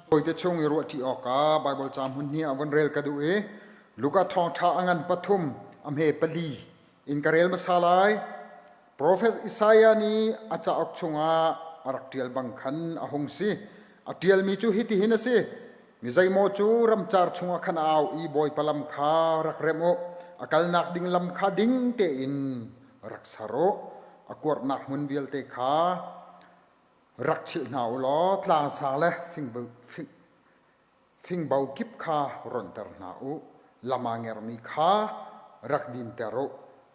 Tawite chung i ruahṭi awkah Baibal ca hmun hnih ah von rel ka duh i Luka thawngṭha a ngan pathum a hme pali in ka rel hmasa lai. Profet Isaiah nih a cauk chungah a rak ṭial bang khan a hung si. A ṭialmi cu hitihin a si: Mi zeimaw cu ramcar chungah khan a au i Bawipa lam kha rak remh u, a kalnak ding lam kha ding tein rak ser u, a kuarhnak hmun vialte kha rak chilh hna u law tlangsang le fingbo kip kha ronter hna u. Lam aa ngermi kha rak dinter u.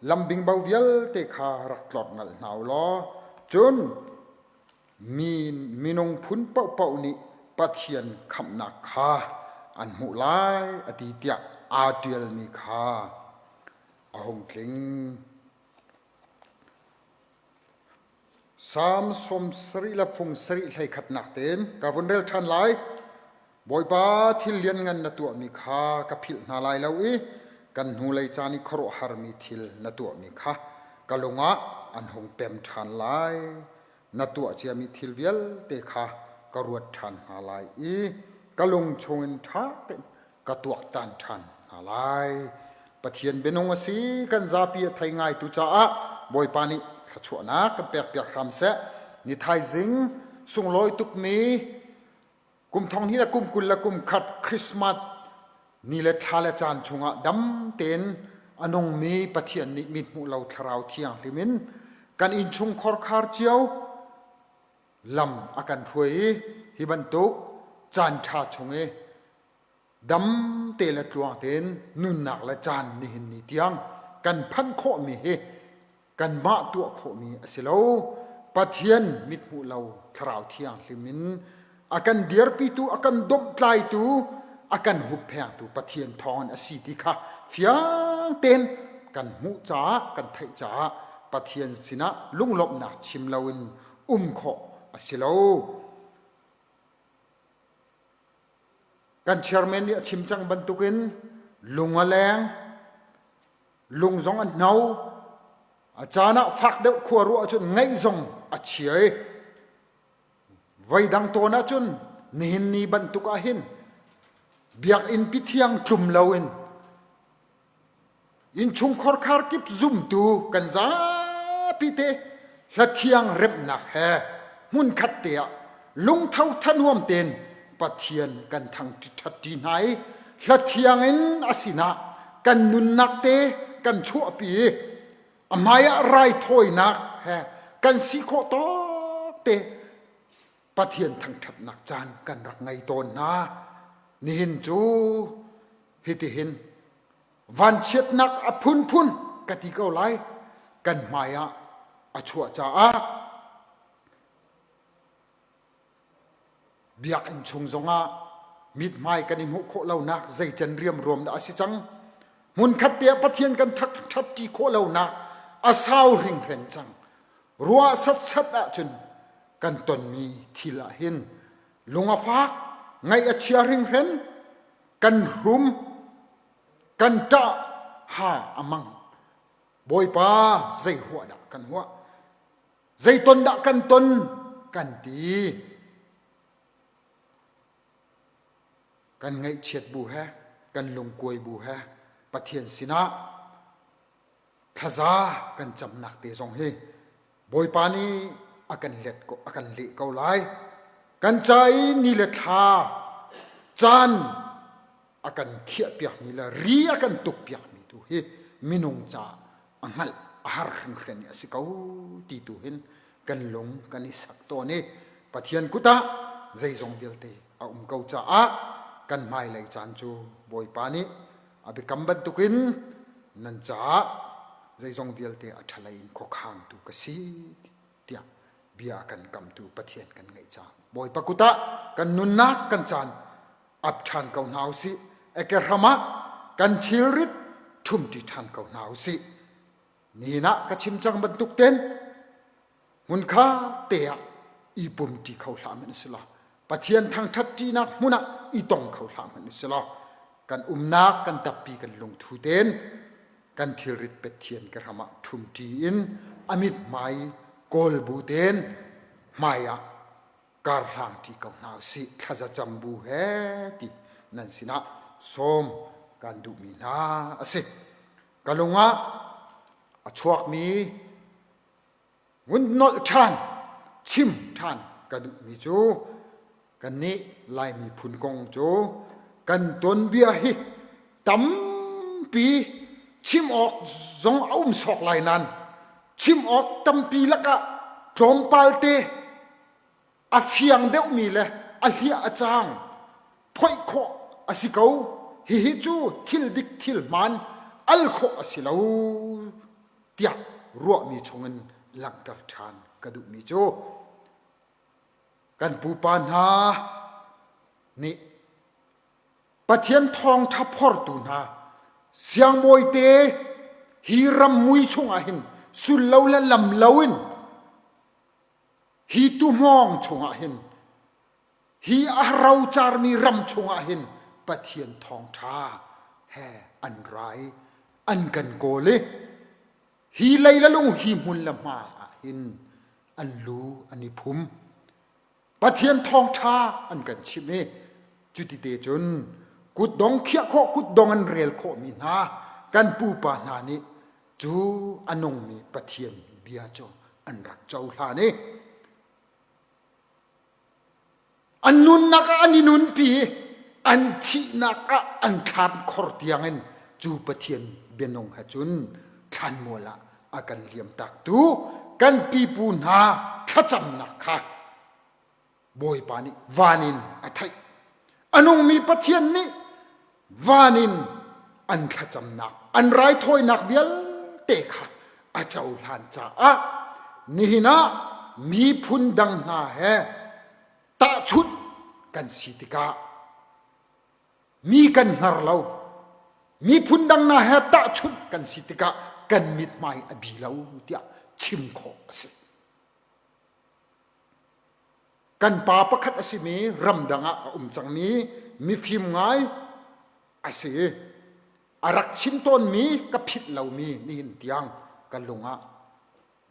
Lam bingbo vialte kha rak tlorh ngalh hna u law cun mi minung phun paohpaoh nih Pathian khamhnak kha an hmuh lai a ti tiah aa ṭialmi kha a hung tling. Salm 70 le fung sarih hleikhatnak tein ka vun rel ṭhan lai. Bawipa thil lianngan na tuahmi kha ka philh hna lai lo i kan hnulei caan i khuaruahharmi thil na tuahmi kha ka lung ah an hung pem ṭhan lai. Na tuah ciami thil vialte kha ka ruat ṭhan hna lai i ka lung chungin ṭha tein ka tuaktan ṭhan hna lai. Pathian bianung a si kan zapi a thei ngaitu caah Bawipa nih thluachuahnak kan pekpiak hram seh. Ni thaizing sunglawi tukmi kum thong hnih le kum 20 le kum khat Christmas ni le thla le caan chungah dam tein a nungmi Pathian nih mithmuh lo thlarau thianghlim in kan innchung khorkhar cio lam a kan hruai i hi bantuk caan ṭha chung i dam te le tluang tein nunnak le caan nihin ni tiang kan phanh khawhmi hi kanmah tuah khawhmi a si lo. Pathian mithmuh lo thlarau thianghlim in a kan dirpitu, a kan domhtlaitu, a kan hupphengtu Pathian thawngin a si ti kha fiang tein kan hmuh caah, kan theih caah Pathian sinah lunglawmhnak chim loin um khawh a si lo. Kan chairman nih a chim cang bantukin lung a leng, lung zong a hno, a caan ah fak deuh khua ruah ahcun ngaih zong a chia i voidang tawn ahcun nihin ni bantuk ah hin biakinn pi thiang tlum loin Innchungkhar khar kip zumtu kan zapi te hlathiang remhnak he hmunkhat te ah lungtho thanuam tein Pathian kan thangṭhat hna i hlathiang in a sinah kan nunnak te kan chuahpi i a hmaiah raithawinak he kan si khawh tawk te Pathian thangṭhatnak caan kan rak ngei tawn hna. Nihin cu hitihin vanchiatnak a phunphun ka ti ko lai kan hmai ah a chuah caah biakinn chung zongah mithmai kan i hmuh khawh lonak zeicen riamruam dah a si cang hmunkhat te ah Pathian kan ṭhat ṭi khawh lonak a sau hringhren cang ruah satsat ahcun kan tonmi thil ah hin lung a fak ngaih a chia hringhren kan hrum kan ṭah ha a mang bawipa zei huah dah kan huah zei ton dah kan ton kan ti kan ngaihchiat bu he kan lungkuai bu he Pathian sinah thlaza kan camnak te zong hi Bawipa nih a kan let ko a kan leh ko lai kan ca i ni le thla caan a kan khiahpiakmi le ri a kan tukpiakmi tu hi minung ca a hngalh a har hringhren a si ko ti tu hin kan lung kan i sak tawn i Pathian kut ah zeizong vialte a um ko caah kan hmailei caan cu Bawipa nih a biakam bantukin nan caah zeizong vialte a ṭhalei in khuakhangtu ka si tiah bia a kan kamtu Pathian kan ngeih caah Bawipa kut ah kan nunnak kan caan ap ṭhan ko hna usih eke hram ah kan thilrit ṭhumṭi ṭhan ko hna usih nihin ah ka chim cang bantuk ten hmunkha te ah i pumṭi kho hlah hmanh usih law Pathian thangṭhat ṭinak hmun ah i tong kho hlah hmanh usih law kan umnak kan tappi kan lungthu ten kan thilrit Pathian ka hram ah ṭhumṭi in a mithmai kawl bu ten hmai ah. Karhlang ṭi ko hna usih thlazacam bu he ti nan sinah sawm kan duhmi hna a si. Ka lung ah a chuakmi vun nolh ṭhan, chim ṭhan ka duhmi cu kannih Lai miphun kong cu kan tuanbia hi tampi chim awk zong a um sawk lai nain chim awk tampi lakah tlawmpal te a fiang deuhmi le a hliah a caang phoih khawh a si ko. Hihi cu thil dik thil hmaan al khawh a si lo tiah ruahmi chungin langhter ṭhan ka duhmi cu kan pupa hna nih Pathian thawngṭha phortu hna siangbawite hi ram mui chungah hin sullo le lam loin hi tuhmawng chungah hin hi a rocarmi ram chungah hin Pathian thawngṭha he an ra i an kan kawl i hi lei le lung hi hmun le hma ah hin an lu an i phum. Pathian thawngṭha an kan chimh i cutite cun kutdong khiah khawh kutdong an rel khawhmi hna kan pupa hna nih cu a nungmi Pathian bia cu an rak cohlan i an nunnak ah an i nunpi i an thihnak ah an thlan khor tiangin cu Pathian bianung he cun thlanmual ah a kan liamtaktu kan pipu hna thlacamnak kha Bawipa nih van in a theih. A nungmi Pathian nih van in an thlacamnak, an raithawinak vialte kha a cohlan caah nihin ah miphun dang hna he tahchunh kan si tikah Mi kan hngar lo. Miphun dang hna he tahchunh kan si tikah kan mithmai a bi lo tiah chim khawh a si. Kan pa pakhat a simi ramdang ah a um cangmi mifim ngai a si i a rak chim tawnmi ka philh lomi nihin tiang ka lung ah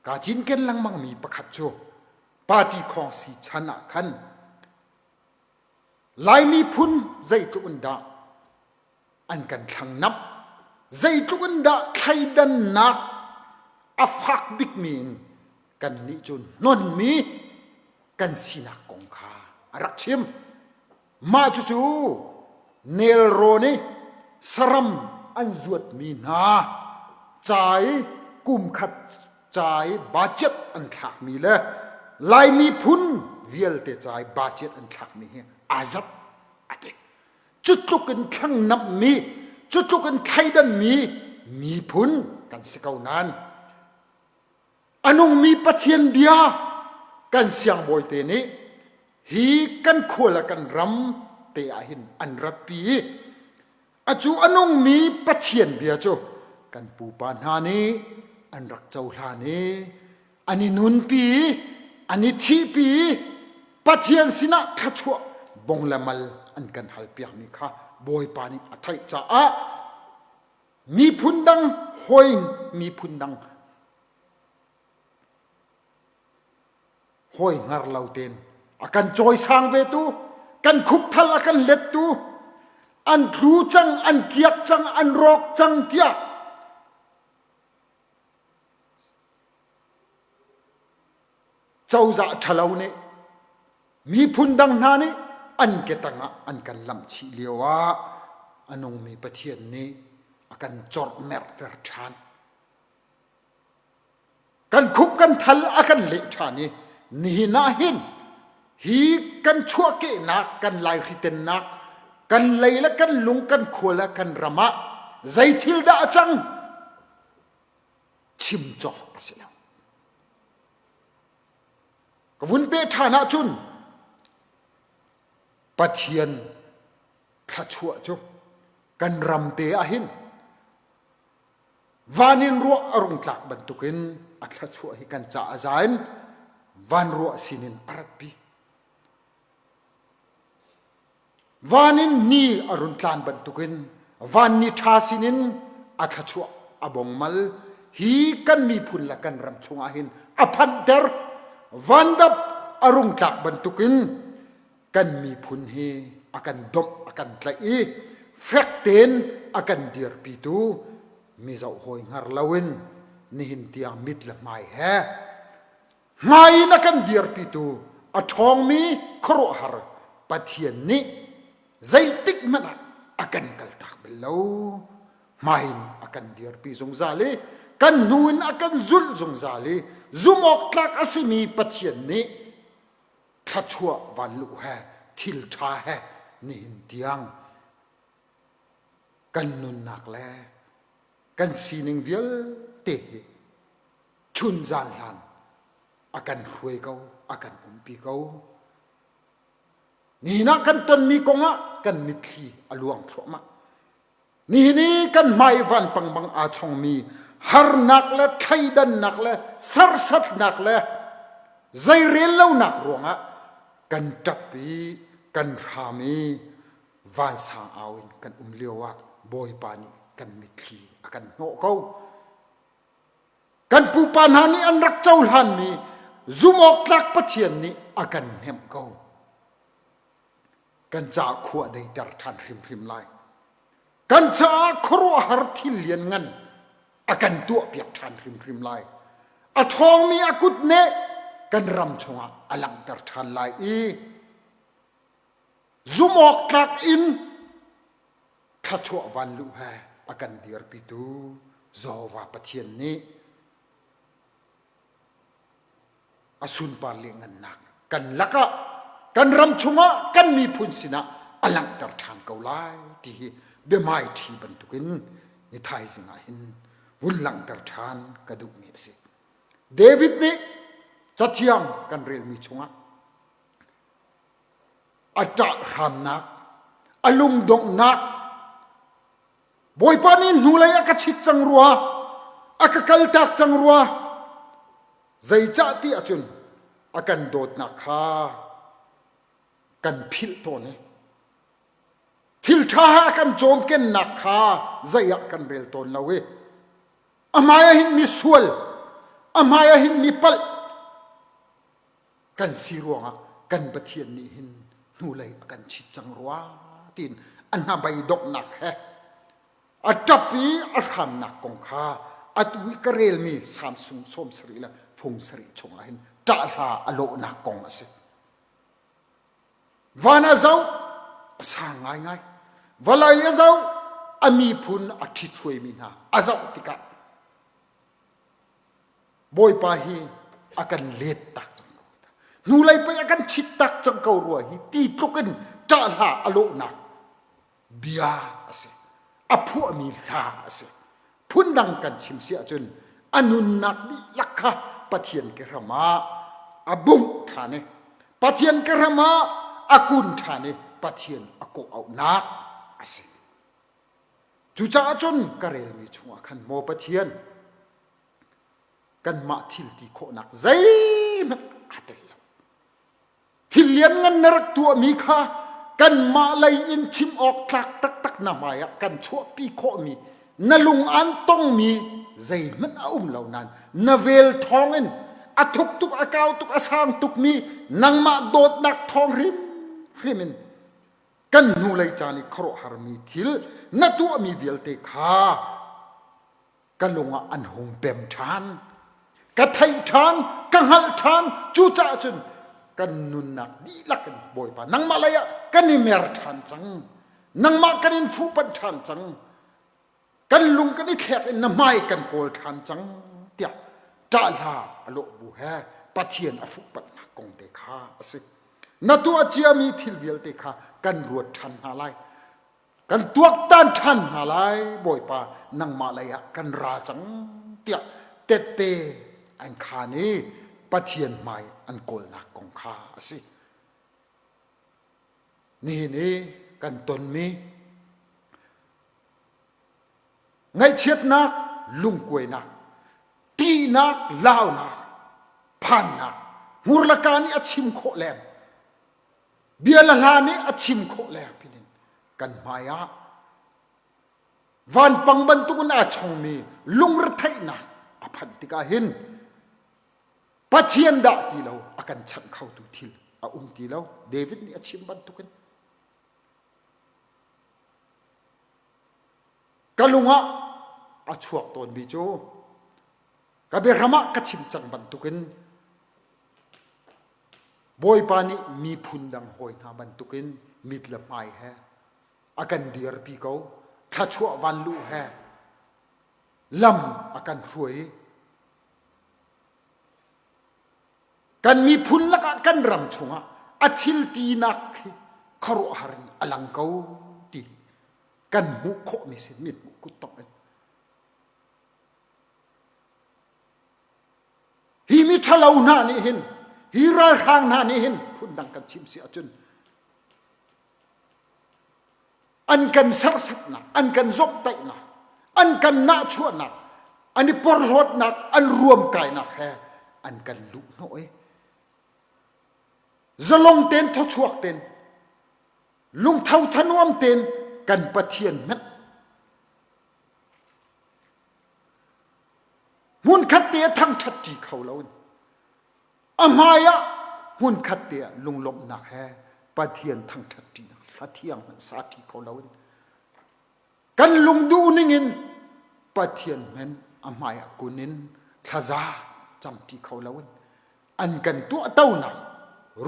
kaa cinken lengmangmi pakhat cu party khawngsi chan ah khan Lai miphun zeitluk in dah an kan thlangnamh, zeitluk in dah thleidannak a fak bikmi in kannih cu hnonmi kan sinak kong kha a rak chim. Mah cucu nelrawn i saram an zuatmi hna ca i kum khat ca i budget an thlakmi le Lai miphun vialte ca i budget an thlakmi hi aa zat a ti. Cu tluk in thlangnamhmi, cu tluk in thleidanmi miphun kan si ko nain a nungmi Pathian bia kan siangbawite nih hi kan khua le kan ram te ah hin an ratpi i A cu a nungmi Pathian bia cu kan pupa hna nih an rak cohlan i an i nunpi i an i thihpi i Pathian sinah thluachuah bong le mal an kan halpiakmi kha Bawipa nih a theih caah miphun dang hawi miphun dang hawi hngar lo tein a kan cawisang vetu kan khupthal a kan lettu an tlu cang an kiak cang an rawk cang tiah cozah ṭhalo nih miphun dang hna nih an ketang ah an kan lamhchih lio ah a nungmi Pathian nih a kan corhmerhter ṭhan. Kan khup kan thal a kan leh ṭhan i nihin ah hin hi kan chuahkehnak kan laihritennak kan lei le kan lung kan khua le kan ram ah zei thil dah a cang chim cawk a si lo. Ka vun peh ṭhan ahcun Pathian thluachuah cu kan ram te ah hin Van in ruah a rung tlak bantukin a thluachuah hi kan caah a za in van ruah sinin a ratpi. Van in ni a run tlan bantukin van ni ṭha sinin a thluachuah a bongmal hi kan miphun le kan ram chungah hin a phanhter. Vandap. a rung tlak bantukin kan miphun hi a kan domh a kan tlaih i fek tein a kan dirpitu mizoh hawi hngar loin nihin tiang mit le hmai he hmai in a kan dirpitu a ṭhawngmi khuaruahhar Pathian nih zeitik hmanh ah a kan kaltak bal lo. Hmai in a kan dirpi zungzal i kan hnu in a kan zulh zungzal i zumhawktlak a simi Pathian nih thluachuah vanluh he thil ṭha he nihin tiang kan nunnak le kan sining vialte hi chun zan hlan a kan hruai ko, a kan umpi ko. Nihin ah kan tonmi kongah kan mitthli a luang thluahmah. Nihin i kan hmai vanpang bang aa chongmi harnak le thleidannak le sarsatnak le zeirel lonak ruangah kan ṭap i kan hram i vansang au in kan um lio ah Bawipa nih kan mitthli a kan hnawh ko. Kan pupa hna nih an rak cohlanmi zumhawktlak Pathian nih a kan hnemh ko. Kan caah khua deiter ṭhan hrimhrim lai. Kan caah khuaruahhar thil lianngan a kan tuahpiak ṭhan hrimhrim lai. A ṭhawngmi a kut nih kan ram chungah a langhter ṭhan lai i zumhawktlak in thluachuah vanluh he a kan dirpitu Jehovah Pathian nih a sunpar lianhngannak kan lakah kan ram chungah kan miphun sinah a langhter ṭhan ko lai ti hi biahmaiṭhi bantukin ni thaizing ah hin vun langhter ṭhan ka duhmi a si. David nih cathiang kan relmi chungah a ṭah hramnak, a lungdonghnak, Bawipa nih hnulei a ka chit cang rua, a ka kaltak cang rua, zeicah ti ahcun a kan dawtnak kha kan philh tawn i thil ṭha a kan cawmkennak kha zei ah kan rel tawn lo i a hmai ah hin mi sual, a hmai ah hin mi palh, kan si ruangah kan Pathian nih hin hnulei a kan chit cang rua tiin a hnabei donghnak he a ṭap i a hramnak kong kha atu i ka relmi Salm sung 70 le fung sarih chungah hin ṭahhla a lawhnak kong a si. Van a zoh a sang ngaingai. Vawlei a zoh a miphun a ṭhithruaimi hna a zoh tikah Bawipa hi a kan let tak cang ko. Hnulei pei a kan chit tak cang ko rua hi ti tluk in ṭah hla a lawhnak bia a si. A phuahmi hla a si. Phundang kan chim si ahcun a nunnak dihlak kha Pathian ke hram ah a bungh ṭhan i Pathian ke hram ah a kun ṭhan i Pathian a kawh auhnak a si. Cucaah cun ka relmi chungah khan maw Pathian kanmah thil ti khawhnak zeihmanh aa tel lo. Thil lianngan na rak tuahmi kha kanmah lei in chim awk tlak taktak na hmaiah kan chuahpi khawhmi na lung aan tongmi zeihmanh a um lo nain na vel thawngin a thuk tuk a kau tuk a sang tukmi nangmah dawtnak thawng hrimhrim in kan hnulei caan i khuaruahharmi thil na tuahmi vialte kha ka lung ah an hung pem ṭhan. Ka theih ṭhan, ka hngalh ṭhan. Cucaah cun kan nunnak dihlak in Bawipa nangmah lei ah kan i mer ṭhan cang. Nangmah kan in fuhpanh ṭhan cang. Kan lung kan i thlek in na hmai kan kawl ṭhan cang tiah ṭahhla a lawh bu he Pathian a fuhpanhnak kong te kha a si. Na tuah ciami thil vialte kha kan ruat ṭhan hna lai. Kan tuaktan ṭhan hna lai Bawipa nangmah lei ah kan ra cang tiah tette an khaan i Pathian hmai an kawlnak kong kha a si. Nihin i kan tonmi ngaihchiatnak, lungkuainak, ṭihnak, launak, phannak, hmur le kaa nih a chim khawh leng Bia le hla nih a chim khawh leng pin in kan hmai ah vanpang bantukin aa chongmi lungretheihnak a phanh tikah hin. Pathian dah ti lo a kan chanh khotu thil a um ti lo. David nih a chim bantukin. Ka lung ah a chuak tawnmi cu ka biahram ah ka chim cang bantukin Bawipa nih miphun dang hawi hna bantukin mit le hmai he a kan dirpi ko. Thluachuah vanluh he lam a kan hruai i kan miphun lakah kan ram chungah a thil tinak hi khuaruahhar in a lang ko ti kan hmuh khawhmi si mit hmuh kut tongh in hi mi ṭhalo hna nih hin hi ralhrang hna nih hin phundang kan chim si ahcun an kan serhsatnak, an kan zawmhtaihnak, an kan nahchuahnak, an i porhlawtnak, an ruamkainak he an kan luhhnawh i zalong tein thawchuak tein lungtho thanuam tein kan Pathian hmanh hmunkhat te a thangṭhat ṭi kho loin A hmai ah hmunkhat te ah lunglawmhnak he Pathian thangṭhat ṭinak hla thiang hmanh sa ṭi kho loin kan lungduh ningin Pathian hmanh a hmai ah kun in thlaza cam ṭi kho loin an kan tuahtonak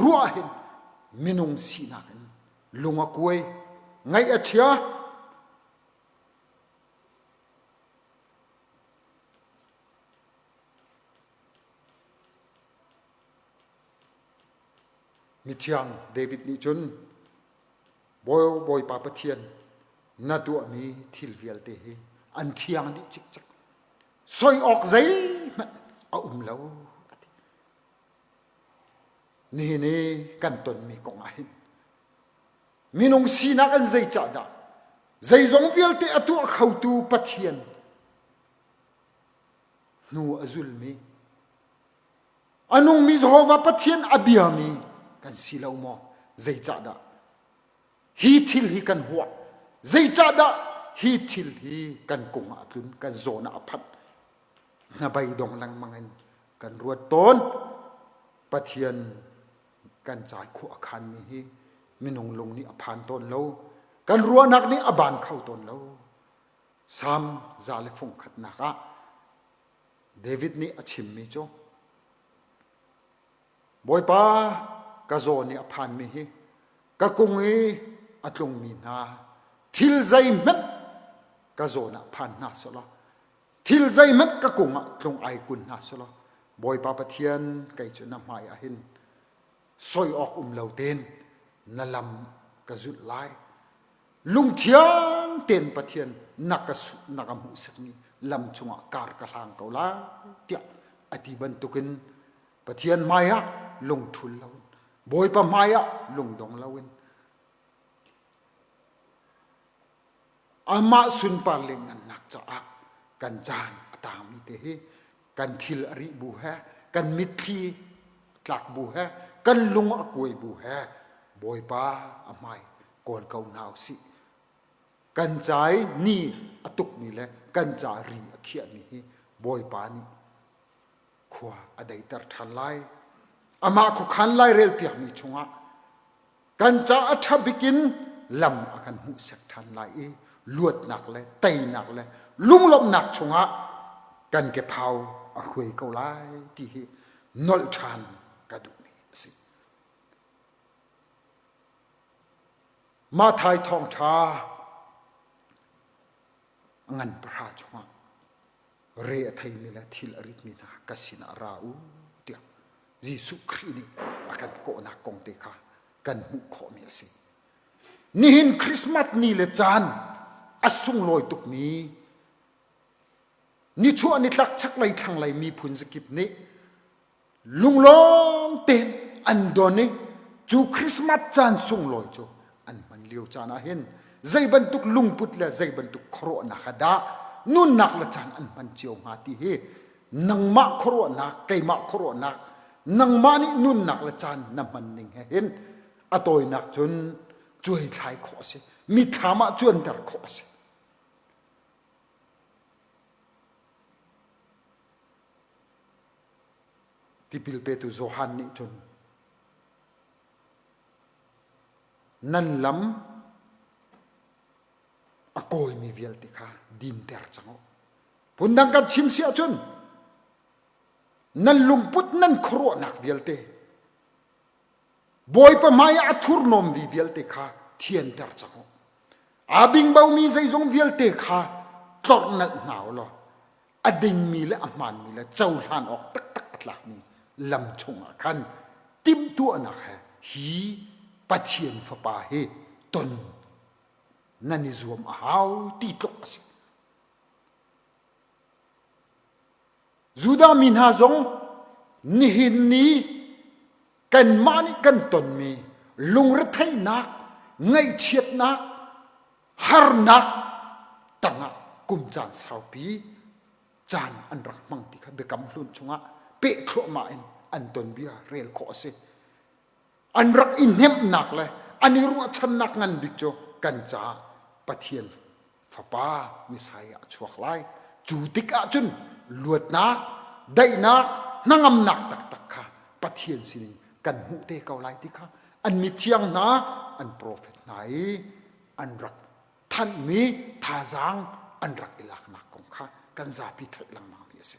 ruah hin minung sinak in lung a kuai ngaih a chia Mithiang David nih cun Bawipa Pathian na tuahmi thil vialte hi an thiang dih cikcek. Soi awk zeihmanh a um lo a ti. Nihin i kan tonmi kong ah hin minung sinak an zeicahdah zeizong vialte a tuah khotu Pathian hnu a zulmi a nungmi Jehovah Pathian a biami kan si lo maw? Zeicahdah hi thil hi kan huah? Zeicahdah hi thil hi kan kung ah a tlun, kan zawn ah a phanh? Hnabei dong lengmang in kan ruat tawn. Pathian kan cai khua a khanmi hi minung lung nih a phan tawn lo. Kan ruahnak nih a ban kho tawn lo. Salm 101 ah David nih a chimmi cu Bawipa ka zawn i a phanmi hi ka kung i a tlungmi hna thil zeihmanh ka zawn ah phan hna selaw thil zeihmanh ka kung ah tlung ai kun hna selaw Bawipa Pathian kei cu na hmai ah hin soi awk um lo tein na lam ka zulh lai Lungthiang tein Pathian na ka na ka hmuhsakmi lam cungah kar ka hlang ko lai tiah a ti bantukin Pathian hmaiah lungṭhul loin Bawipa hmaiah lungdong loin amah sunpar le ngannak caah kan caan a tangmi te hi kan thil a rih bu he kan mitthli tlak bu he kan lung a kuai bu he Bawipa a hmai kawl ko hna usih. Kan ca i ni a tukmi le kan ca ri a khiahmi hi Bawipa nih khua a deiter ṭhan lai. Amah khuakhan lairel piakmi chungah kan ca a ṭha bik in lam a kan hmuhsak ṭhan lai i luatnak le teinak le lunglawmhnak chungah kan kephau a hruai ko lai ti hi nolh ṭhan ka duhmi a si. Mathai thawngṭha a ngan pahra chungah re a theimi le thil a ritmi hna ka sinah ra u tiah Jesuh Khrih nih a kan kawhnak kong te kha kan hmuh khawhmi a si. Nihin Christmas ni le caan a sunglawi tukmi nichuah nitlak chaklei thlanglei miphun zakip nih lunglawm tein an don i cu Christmas caan sunglawi cu an hman lio caan ah hin zei bantuk lungput le zei bantuk khuaruahnak ah dah nunnak le caan an hman cio hnga ti hi nangmah khuaruahnak keimah khuaruahnak nangmah nih nunnak le caan na hman ning he hin a tawinak cun cuaithlai khawh a si mithlam ah cuanter khawh a si Tipil petu Johan nih cun nan lam a kawimi vialte kha dinter cang u. Phundang kan chim si ahcun nan lungput nan khuaruahnak vialte Bawipa hmai ah a thurhnawmmi vialte kha thianter cang u. Aa bingbomi zeizong vialte kha tlorh nalh hna u law a dingmi le a hmaanmi le cohlan awk taktak a tlakmi lam chungah khan timhtuahnak he hi Pathian Fapa hi ton nan i zuam a hau ti tluk a si. Judah mi hna zong nihin ni kanmah nih kan tonmi lungretheihnak, ngaihchiatnak, harnak tangah kum caan saupi caan an rak hmang ti kha biakam hlun chungah peh thluahmah in an tonbia rel khawh a si. An rak i hnemhnak le an i ruahchannak ngan bik cu kan caah Pathian Fapa Messiah a chuak lai. Cu tikah cun luatnak, daihnak, hnangamnak taktak kha Pathian sinin kan hmuh te ko lai ti kha an mithiang hna, an profet hna i an rak thanhmi thazaang an rak i laknak kong kha kan zapi theih lengmangmi a si.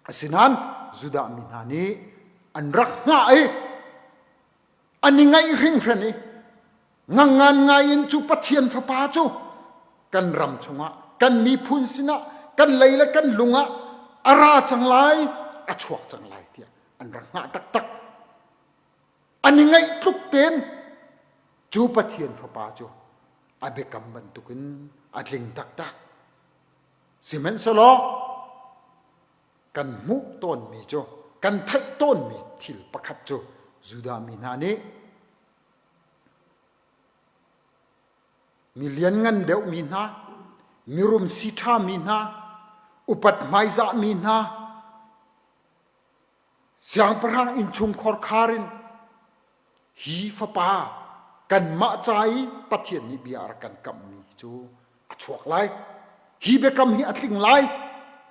Asinain Judah mi hna nih an rak hngah i an i ngaih hringhran i ngangngan ngai in cu Pathian Fapa cu kan ram chungah kan miphun sinah kan lei le kan lung ah a ra cang lai a chuak cang lai tiah an rak hngah taktak. An i ngaih tluk tein cu Pathian Fapa cu a biakam bantukin a tling taktak. Sihmanhsehlaw kan hmuh tawnmi cu kan theih tawnmi thil pakhat cu Judah mi hna nih mi lianngan deuhmi hna, mirum siṭhami hna, upat hmaizahmi hna, Siangpahrang innchungkhar khar in hi fapa kanmah ca i Pathian nih bia a rak kan kamhmi cu a chuak lai. Hi biakam hi a tling lai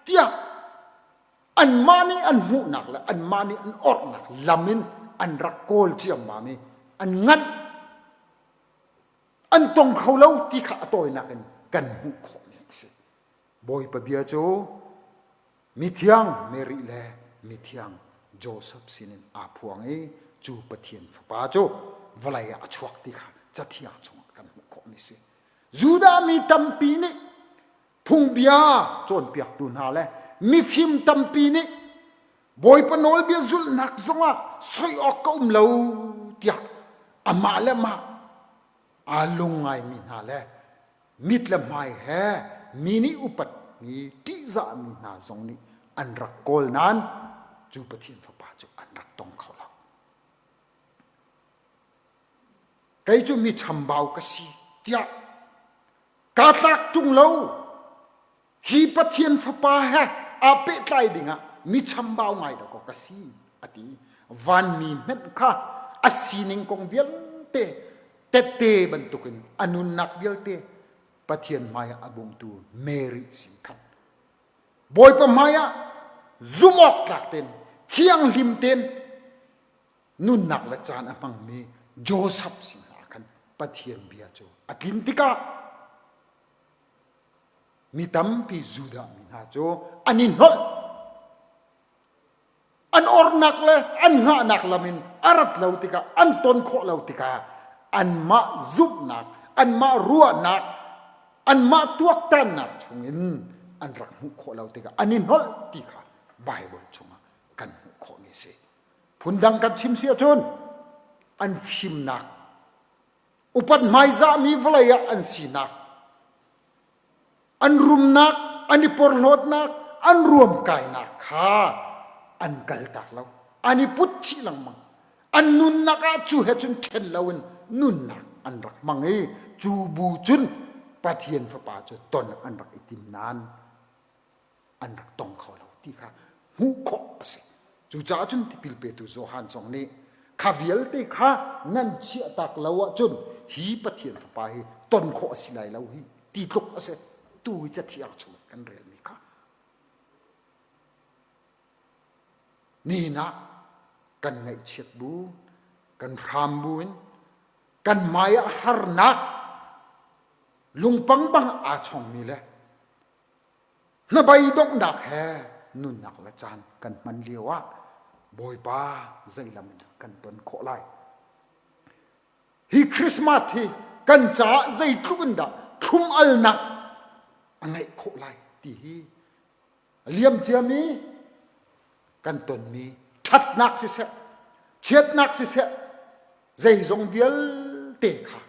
tiah anmah nih an hmuhnak le anmah nih an orhnak lam in an rak kawl ciammam i an nganh an tong kho lo ti kha a tawinak in kan hmuh khawhmi a si. Bawipa bia cu Mithiang Mary le mithiang Joseph sinin aa phuang i cu Pathian Fapa cu vawlei ah a chuak ti kha Cathiang chungah kan hmuh khawhmi a si. Judah mi tampi nih phungbia cawnpiaktu hna le mifim tampi nih Bawipa nawlbia zulhnak zongah soi awk ka um lo tiah amah le mah aa lung ngaimi hna le mit le hmai he mi nih upatmi ṭihzahmi hna zong nih an rak kawl nain cu Pathian Fapa cu an rak tong kho lo. Kei cu mi chambau ka si tiah kaa tlak ṭung lo. Hi Pathian Fapa he aa pehtlai dingah mi chambau ngai dakaw ka si a ti. Vanmi hmenh kha a sining kong vialte tette bantukin a nunnak vialte Pathian hmaiah a bawmtu Mary sin khan Bawipa hmaiah zumh awk tlak tein thianghlim tein nunnak le caan a hmangmi Joseph sin hna khan Pathian bia cu a tlin tikah mi tampi Judah mi hna cu an i hnolh an ornak le an hngahnak lam in a rat lo tikah an ton khawh lo tikah anmah zumhnak anmah ruahnak anmah tuaktannak chungin an rak hmuh khawh lo tikah an i hnolh ti kha Baibal chungah kan hmuh khawhmi a si. Phundang kan chim si ahcun an fimnak upat hmaizahmi vawlei ah an sinak An rumnak, an i porhlawtnak, an ruamkainak kha an kaltak lo. An i put chih lengmang. An nunnak ah cu he cun ṭhen loin nunnak an rak hmang i cu bu cun Pathian Fapa cu ton an rak i tim nain an rak tong kho lo ti kha hmuh khawh a si. Cucaah cun tipil petu Johan zong nih kha vialte kha nan chiahtak lo ahcun hi Pathian Fapa hi ton khawh a si lai lo hi ti tluk a si. Tu hi Cathiang chung kan relmi kha. Nihin ah kan ngaihchiat bu, kan hram bu in kan hmai ah harnak lungpang bang aa chongmi le hnabei donghnak he nunnak le caan kan hman lio ah Bawipa zeilam in kan ton khawh lai. Hi Christmas hi kan caah zeitluk in dah thlum alnak a ngeih khawh lai ti hi a liam ciami kan tonmi ṭhatnak siseh chiatnak siseh zeizong vialte kha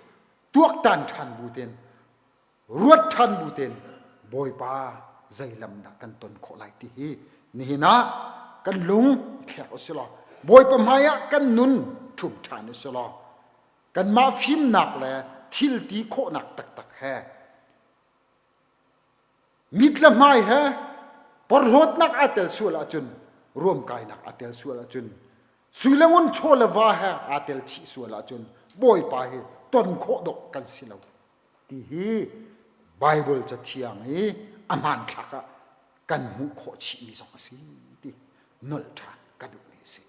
tuaktan ṭhan bu tein ruat ṭhan bu tein Bawipa zei lam dah kan ton khawh lai ti hi nihin ah kan lung thlek u si law Bawipa hmai ah kan nun ṭhum ṭhan u si law kanmah fimnak le thil ti khawhnak taktak he Mit le hmai he porhlawtnak aa tel sual ahcun ruamkainak aa tel sual ahcun sui le ngun chaw le va he aa tel chih sual ahcun Bawipa hi ton khawh dawh kan si lo ti hi Bible cathiang i a hmanthlak ah kan hmuh khawh chihmi zong a si ti nolh ṭhan ka duhmi a si.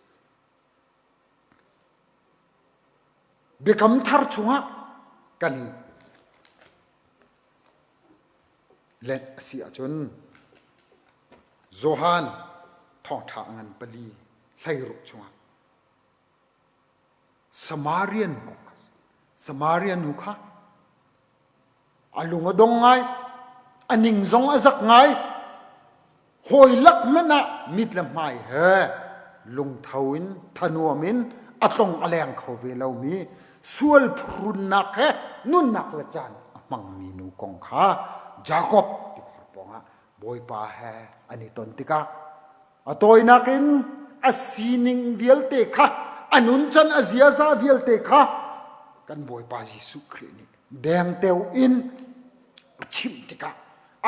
Biakam thar chungah kan Lent a si ahcun Johan thawngṭha a ngan pali 16 chungah Samaria nu kong kha a si. Samaria nu kha a lung a dong ngai, a ning zong a zak ngai, Hawi lak hmanh ah mit le hmai he lungtho in thanuam in a tlong a leng kho ve lomi sual phrunnak he nunnak le caan a hmangmi nu kong kha Jakob tikhor pawngah Bawipa he an i ton tikah a tawinak in a sining vialte kha a nuncan a ziaza vialte kha kan Bawipa Jesuh Khrih nih dengteo in a chimh tikah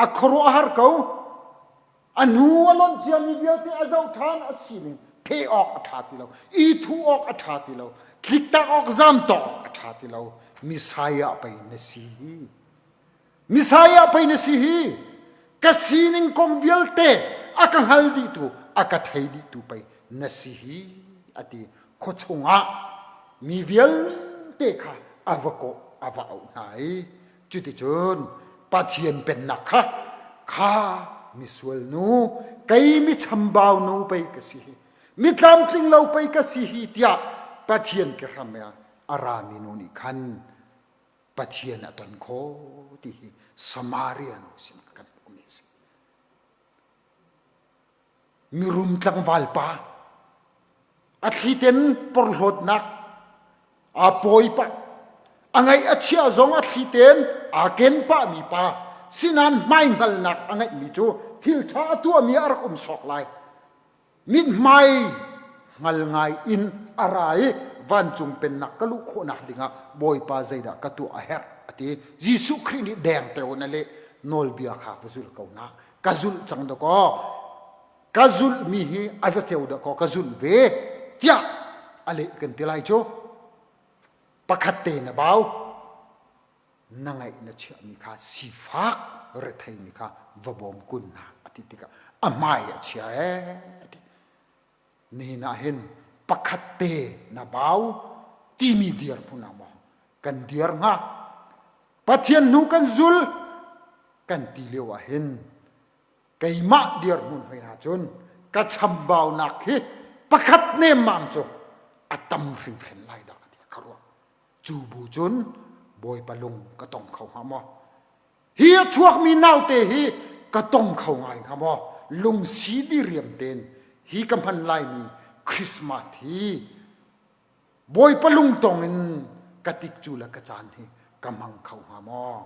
a khuaruahhar ko a hnu a lonh ciami vialte a zoh ṭhan a sining pheh awk a ṭha ti lo i thuh awk a ṭha ti lo tliktak awk zamtawk awk a ṭha ti lo Messiah pei na si hi Messiah pei na si hi ka sining kong vialte a ka hngal dihtu a ka thei dihtu pei na si hi a ti khuachung ah mi vialte kha a va kawh a va auh hna i Cuticun Pathian pennak kha kha misual nu kei mi chambau nu pei ka si hi mi tlamtling lo pei ka si hi tiah Pathian ke hram ah a rami nu nih khan Pathian a ton khawh ti hi Samaria nu sinah kan hmuhmi a si. Mirum tlangval pa a thliten porhlawtnak aa pawi pah a ngaih a chia zong a thliten aa ken pahmi pa sinain hmaihngalnak a ngeihmi cu thil ṭha a tuahmi a rak um sawk lai mithmai hngal ngai in a ra i vancung pennak ka luh khawhnak dingah Bawipa zeidah ka tuah a herh a ti Jesuh Khrih nih dengteo in a leh nawlbia kha va zul ko na ka zulh cang dakaw ka zulhmi hi a zaceu dakaw ka zulh ve tiah a leh kan ti lai cu pakhat te na bau na ngaih na chiahmi kha sifak retheimi kha va bawm kun hna a ti tikah a hmai a chia ee a ti nihin ah hin pakhat te na bau timi dirhmun ah maw kan dir hnga Pathian hnu kan zul kan ti lio ah hin keimah dirhmun hoi hna cun ka chambaunak hi pakhat nemmam cu a tam hringhran lai dah tiah ka ruah cu bu cun Bawipa lung ka tong kho hnga maw hi a chuakmi naute hi ka tong kho ngai hnga maw lungsi diriam tein hi ka hman laimi Christmas hi Bawipa lungtong in ka tikcu le ka caan hi ka hmang kho hnga maw?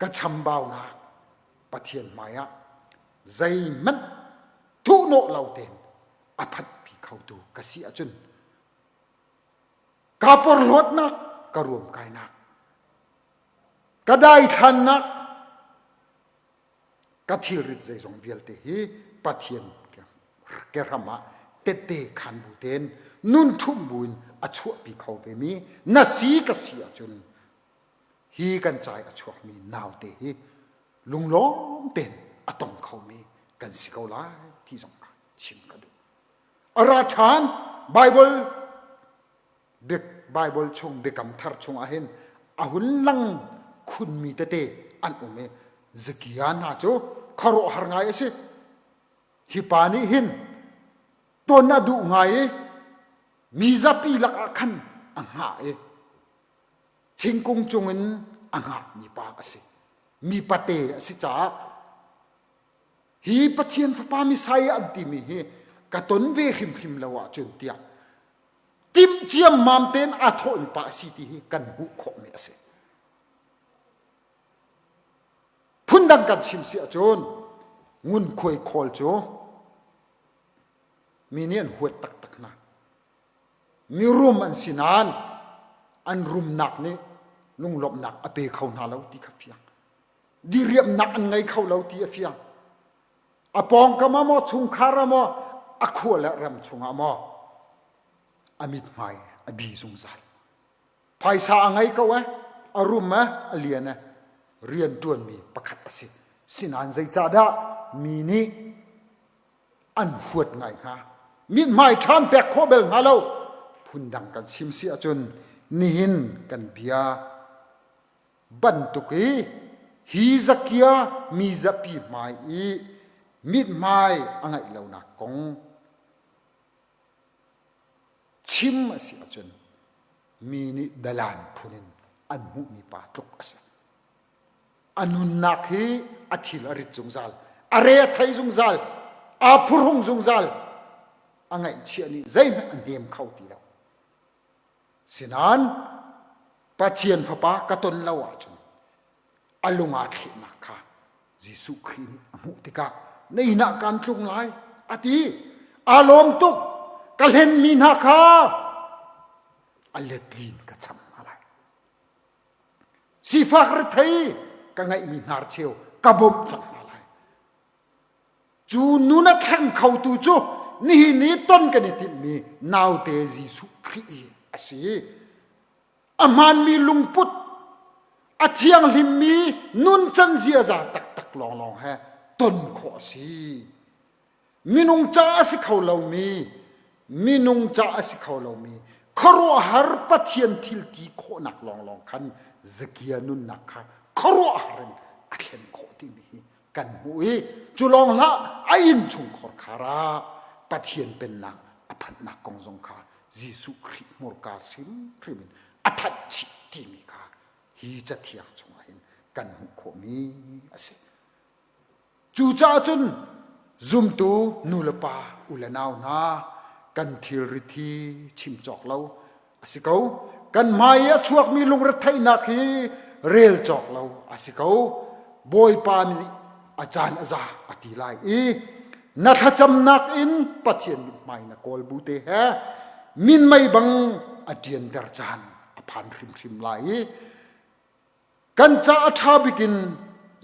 Ka chambaunak Pathian hmaiah zeihmanh thuhnawh lo tein a phanhpi khotu ka si ahcun ka porhlawtnak ka ruamkainak ka daithlannak ka thilrit zeizong vialte hi Pathian kehram ah tette khan bu tein nun ṭhumh buin a chuahpi kho vemi na si ka si ahcun hi kan cai a chuakmi naute hi lunglawm tein a tong khomi kan si ko lai ti zong kha. chim ka duh. A ra ṭhan Bible Bible chung biakam thar chung ah hin a hun lang khunmi tete an um i Zakia hna cu khuaruahhar ngai a si. Hi pa nih hin ton a duh ngai i mi zapi lakah khan a hngah i thingkung cungin a hngakmi pa a si. Mi pate a si caah hi Pathian fapa Messiah an timi hi ka ton ve hrimhrim lo ahcun tiah timh ciammam tein aa thawhmi pa a si ti hi kan hmuh khawhmi a si. Phundang kan chim si ahcun ngunkhuai khawl cu mi nih an huat taktak hna. Mirum an si nain an rumnak nih lunglawmhnak a pe kho hna lo ti kha fiang. Diriamnak an ngei kho lo ti a fiang. A pawngkam ah maw chungkhar ah maw a khua le ram chungah maw a mithmai a bi zungzal. Phaisa a ngei ko eh, a rum eh, a lian eh, rian ṭuanmi pakhat a si. Sinain zeicahdah mi nih an huat ngai hnga? Mithmai ṭhan pek khawh bel hnga lo. Phundang kan chim si ahcun nihin kan bia bantuk i hi zakia mi zapi hmai i mithmai a ngeih lonak kong chim a si ahcun mi nih dalan phun in an hmuhmi pa tluk a si. A nunnak hi a thil a rit zungzal, a re a thei zungzal, aa phurhung zungzal, a ngaihchiah nih zeihmanh a hnem kho ti lo. Sinain Pathian Fapa ka ton lo ahcun a lung aa thlehnak kha Jesuh Khrih nih a hmuh tikah na inn ah kaan tlung lai a ti. Aa lawm tuk. Ka hlenmi hna kha a letlin ka cham hna lai. Sifak rethei ka ngeihmi hnarcheu ka bawmh cang hna lai. Cu nun a thleng khotu cu nihin i ton kan i timhmi naute Jesuh Khrih hi a si. A hmaanmi lungput, a thianghlimmi nuncan ziaza taktak lawnglawng he ton khawh a si. Minung ca a si kho lomi, minung ca a si kho lomi khuaruahhar Pathian thil ti khawhnak lawnglawng khan Zakia nunnak kha khuaruahhar in a thlen khawh timi hi kan hmuh i cu lawng hlah a innchungkhar khar ah Pathian pennak a phanhnak kong zong kha Jesuh Khrih hmurka hrimhrim in a thanh chih timi kha hi cathiang chungah hin kan hmuh khawhmi a si. Cucaah cun zumtu nu le pa u le nau hna kan thilrit hi chim cawk lo a si ko. Kan hmai i a chuakmi lungretheihnak hi rel cawk lo a si ko. Bawipa nih a caan a za a ti lai i na thlacamnak in Pathian mithmai na kawl bu te he minmei bang a ṭianter caan a phan hrimhrim lai i Kan ca a ṭha bik in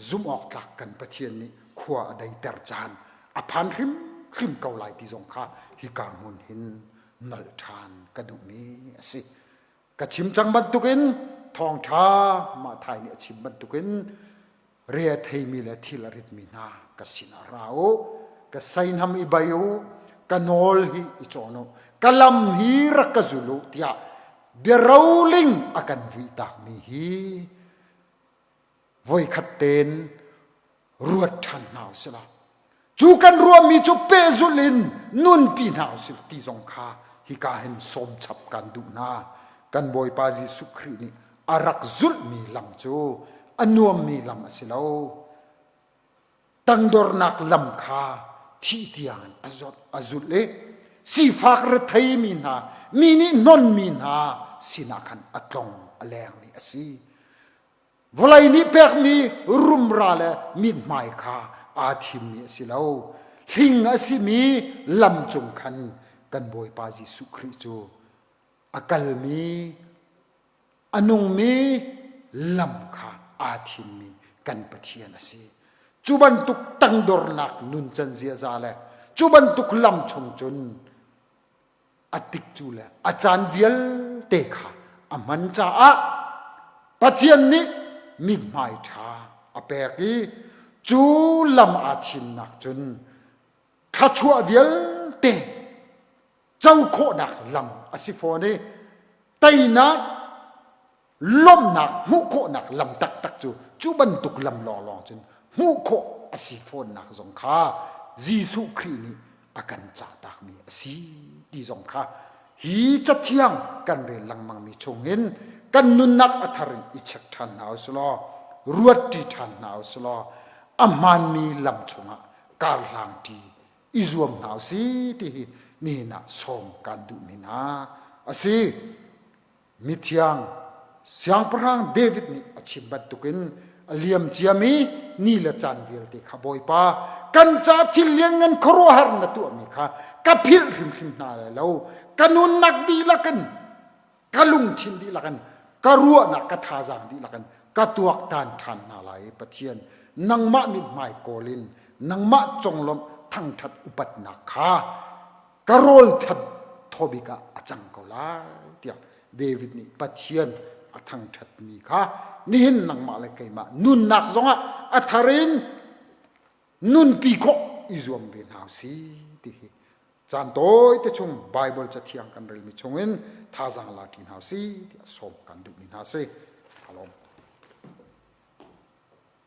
zumh awk tlak kan Pathian nih khua a deiter caan a phan hrimhrim ko lai ti zong kha hika hmun hin nolh ṭhan ka duhmi a si. Ka chim cang bantukin thawngṭha Matthai nih a chim bantukin re a theimi le thil a ritmi hna ka sinah ra u, ka seihnam i bei u, ka nawl hi i cawn u, ka lam hi rak ka zul u tiah biaroling a kan vuihtakmi hi voikhat tein ruat ṭhan hna u sih law cu kan ruahmi cu pehzulh in nunpi hna u sih ti zong kha hika hin sawm chap kan duh hna. Kan Bawipa Jesuh Khrih nih a rak zulhmi lam cu a nuammi lam a si lo. Tangdornak lam kha thih tiang in a zulh i sifak retheimi hna, mi nih hnonmi hna sinah khan a tlong a lengmi a si. Vawlei nih pekmi rumra le mithmai kha aa thimmi a si lo. Hling a simi lam cung khan kan Bawipa Jesuh Khrih cu a kalmi, a nungmi lam kha aa thimmi kan Pathian a si. Cu bantuk tangdornak nuncan ziaza le cu bantuk lam chung cun a tikcu le a caan vialte kha a hman caah Pathian nih mithmai ṭha a pek i cu lam aa thimnak cun. Thluachuah vialte co khawhnak lam a si fawn i teinak lawmhnak hmuh khawhnak lam taktak cu cu bantuk lam lawnglawng cun hmuh khawh a si fawnnak zong kha Jesuh Khrih nih a kan cahtakmi a si ti zong kha hi cathiang kan rel lengmangmi chungin kan nunnak a thar in i check ṭhan hna usih law ruat ṭi ṭhan hna usih law a hmaanmi lam chungah karhlang ṭi i zuam hna usih ti hi nihin ah sawm kan duhmi hna a si. Mithiang Siangpahrang David nih a chim bantukin a liam ciami ni le caan vialte kha Bawipa kan ca thil lianngan khuaruahhar na tuahmi kha ka philh hrimhrim hna lai lo. Ka nunnak dihlak in, ka lungthin dihlak in, ka ruahnak ka thazaang dihlak in ka tuaktan ṭhan hna lai. Pathian nangmah mithmai kawl in nangmah conglawmh thangṭhat upatnak kha ka rawl that thawbik ah a cang ko lai tiah David nih Pathian a thangṭhatmi kha nihin nangmah le keimah nunnak zongah a thar in nunpi khawh i zuam ve hna si ti hi caan tawi te chung Bible cathiang kan relmi chungin thazaang la ṭi hna si tiah sawm kan duhmi hna si. Alawm.